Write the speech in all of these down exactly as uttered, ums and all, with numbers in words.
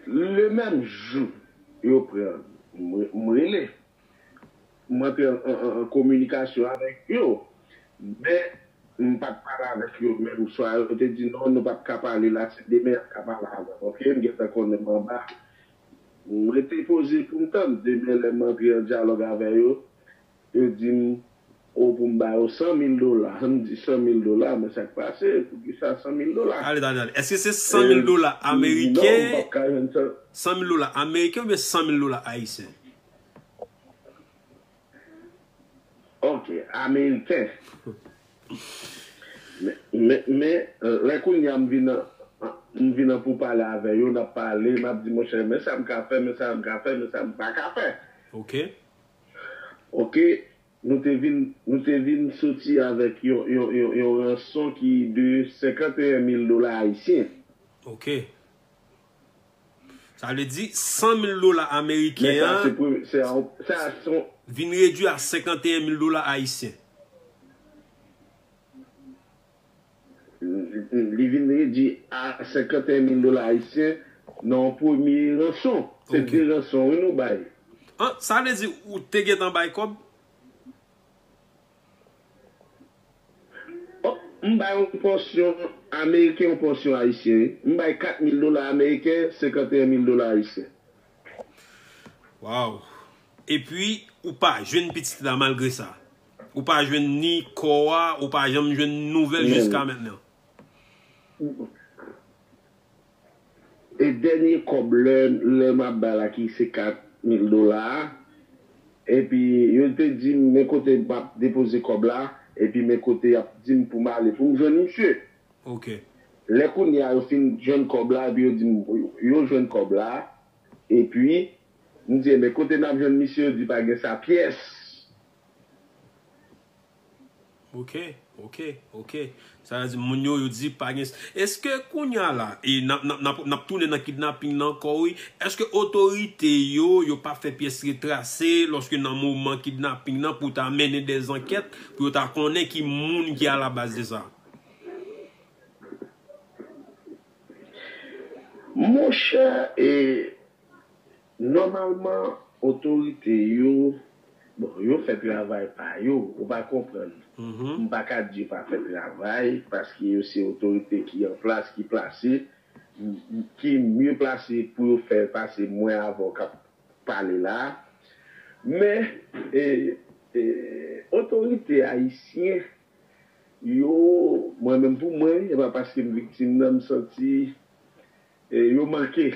Le menm jou yo pran, m re- m rele. M antre an, an, an, an kominikasyon avèk yo. Men, m pa t pale avèk yo menm swa. Yo te di, "Non, nou p ap ka pale la, se demen y ap ka pale avè w." Oke, m gentan konnen m anba. M rete poze pou m tann. Demen, lè m antre an dyalòg avè yo, yo di m, "O, pou m ba yo san mil dola." M di, "San mil dola? Men sa k pase? Poukisa san mil dola?" Ale, ale, ale. Èske se san mil dola ameriken? San mil dola ameriken oubyen san mil dola ayisyen? Ok, ameriken. Men, men, men, lè kounye a m vin an, m vin an pou pale avè yo, n ap pale, m ap di, "Monchè, men sa m ka fè, men sa m ka fè, men sa m pa ka fè." Ok. Ok, nou te vin, nou te vin soti avèk yon, yon, yon, yon ranson ki de senkanteyen mil dola ayisyen. Ok. Sa vle di san mil dola ameriken an vin redui a senkanteyen mil dola ayisyen. Li vin redui a senkanteyen mil dola ayisyen nan yon premye ranson. Se de ranson, wi, nou bay. An, sa vle di ou te gentan bay kòb? Oh, m bay yon pòsyon ameriken, yon pòsyon ayisyen, wi. M bay kat mil dola ameriken, senkanteyen mil dola ayisyen. Waw. Epi, ou pa jwenn pitit la malgre sa. Ou pa jwenn ni kò a, ou pa janm jwenn nouvèl jiska mentnan. E dènye kòb lè, lè m ap bay la ki se kat mil dola a, epi yo te di m men kote m ap depoze kòb la, epi men kote y ap di m pou m ale pou m jwenn misye. Ok. Lè kounye a yo fin jwenn kòb la, epi yo di m yo jwenn kòb la, epi m di, "Ebyen, kote n ap jwenn misye?" Yo di, "Pa gen sa pyès." Ok, ok, ok. Sa vle di moun yo, yo di pa gen. Èske kounye a la, e n ap, n ap, n ap, n ap tounen nan kidnaping nan ankò, wi. Èske otorite yo, yo pa fè pyès retrase lòske nan moman kidnaping nan pou ta mennen de zankèt, pou yo ta konnen ki moun ki alabaz de sa? Monchè, e, nòmalman, otorite yo, bon, yo fè travay pa yo, ou pa konprann. M pa ka di yo pa fè travay, paske yo se otorite ki an plas, ki plase, m- m- ki mye plase pou yo fè pase mwen avè w k ap pale la. Men, e, e, otorite ayisyen, yo, mwen menm pou mwen, wi, e pa paske m viktim nan, m santi, e, yo manke.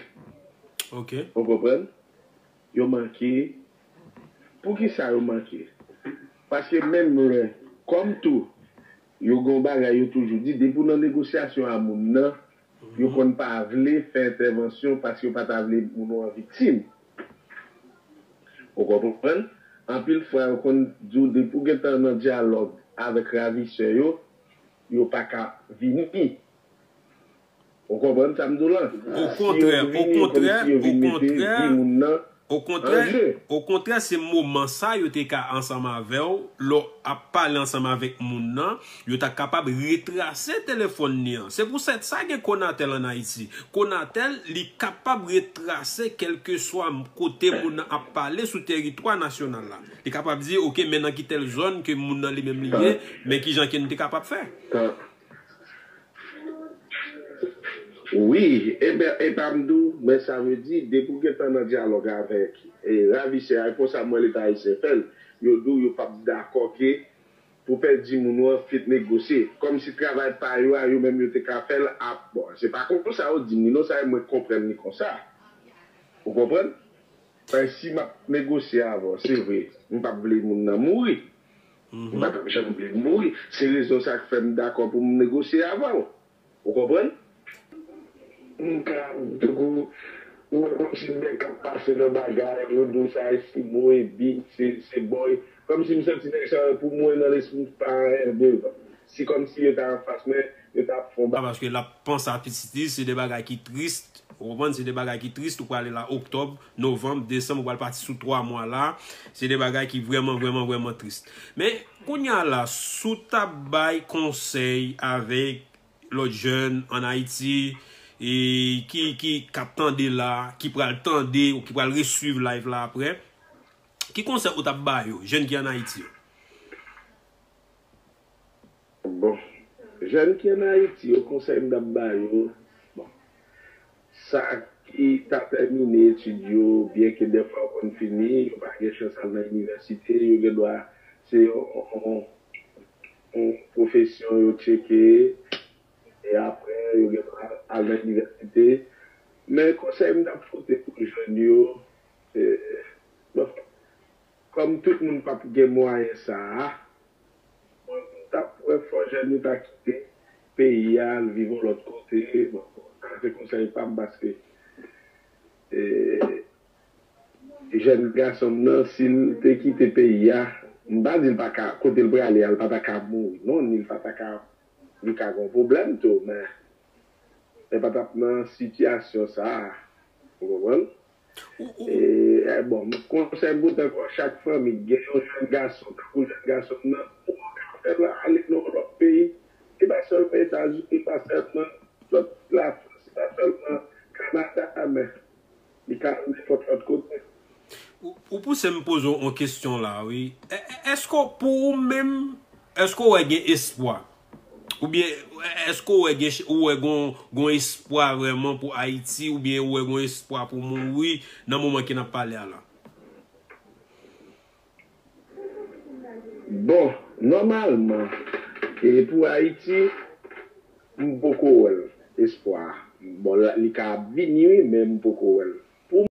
Ok. Ou konprann? Yo manke. Poukisa yo manke? Paske menm lè, kòm tou, yo gen yon bagay yo toujou di, depi w nan negosyasyon a moun nan, yo konn pa vle fè entèvansyon paske yo pa ta vle moun nan viktim. Ou konprann? Anpil fwa, yo konn di w depi w gentan nan dyalòg avèk ravisè yo, yo pa ka vini. Ou konprann sa m di w la? Okontrè, okontrè, okontrè, okontrè, okontrè, se moman sa yo te ka ansanm avè w, lè w ap pale ansanm avèk moun nan, yo ta kapab retrase telefòn li an. Se pou sèt sa gen Conatel ann Ayiti. Conatel, li kapab retrase kèlkeswa kote moun nan ap pale sou teritwa nasyonal la. Li kapab di, "Ok, men nan ki tèl zòn ke moun nan li menm li ye, men ki jan ke n te kapab fè." Wi, e ben, e pa m di w, men sa vle di, depi w gentan nan dyalòg avèk, e, ravisè a, e konsa m wè Leta ayisyen fè l, yo di w yo p ap dakò ke pou pèdi moun ou an, fèt negosye. Kòmsi travay pa yo a, yo menm yo te ka fè l, ap, bon, se pa konsa yo di m li non, sa e mwen k konprann li konsa. Ou konprann? Paske si m ap negosye avè w, se vre, m p ap vle moun nan mouri. M p ap janm vle l mouri. Se rezon sa k fè m dakò pou m negosye avè w. Ou konprann? M ka, tankou, m wè kòmsi nèg k ap pase nan bagay, yo di w sa Esimo, Ebit, se, se Bòy. Kòmsi m santi nèg sa yo, pou mwen, nan lespri m, pa anyen devan. Se kòmsi yo ta anfas mwen, yo t ap fè yon bagay. Paske l ap panse a pitit li, se de bagay ki tris. Ou konprann? Se de bagay ki tris. Ou prale la oktòb, novanm, desanm, ou pral pati sou twa mwa la. Se de bagay ki vrèman, vrèman, vrèman tris. Men, kounye a la, si w t ap bay konsèy avèk lòt jèn ann Ayiti e ki, ki, k ap tande la, ki pral tande ou ki pral reswiv live la apre, ki konsèy ou t ap ba yo, jèn ki ann Ayiti yo? Bon, jèn ki ann Ayiti yo, konsèy m t ap ba yo, bon, sa ki ta tèmine etid yo, byenke dèfwa yo konn fini, yo pa gen chans al nan inivèsite, yo gen dwa se yon, yon, yon pwofesyon yo tcheke, e apre yo gen dwa al nan inivèsite. Men konsèy m t ap pote pou jèn yo, e, bon, kòm tout moun p ap gen mwayen sa a, bon, m t ap wè fò jèn yo ta kite peyi a, al viv yon lòt kote. Bon, sa se konsèy pa m, paske e, jèn gason m nan, si l te kite peyi a, m pa di l pa ka, kote l prale a, l pa ta ka mouri non, ni l pa ta ka, li ka gen yon pwoblèm tou, men li pa t ap nan sitiyasyon sa a. Ou konprann? E, e, bon, konsèy m pou tankou chak fanmi ki gen yon jèn gason, tankou jèn gason m nan, ou ka fè l ale nan yon lòt peyi. Li pa sèlman Etazini, li pa sèlman lòt Lafrans, li pa sèlman Kanada, men li ka nenpòt lòt kote. Ou, ou pouse m poze w yon kesyon la, wi. E, e, èske w, pou ou menm, èske w wè gen espwa? Oubyen, èske w wè gen, ou wè gon, gon espwa vrèman pou Ayiti, oubyen ou wè gon espwa pou mouri nan moman ke n ap pale a la? Bon, nòmalman, e pou Ayiti, m poko wè l, espwa. Bon, la, li ka ap vini, wi, men m poko wè l.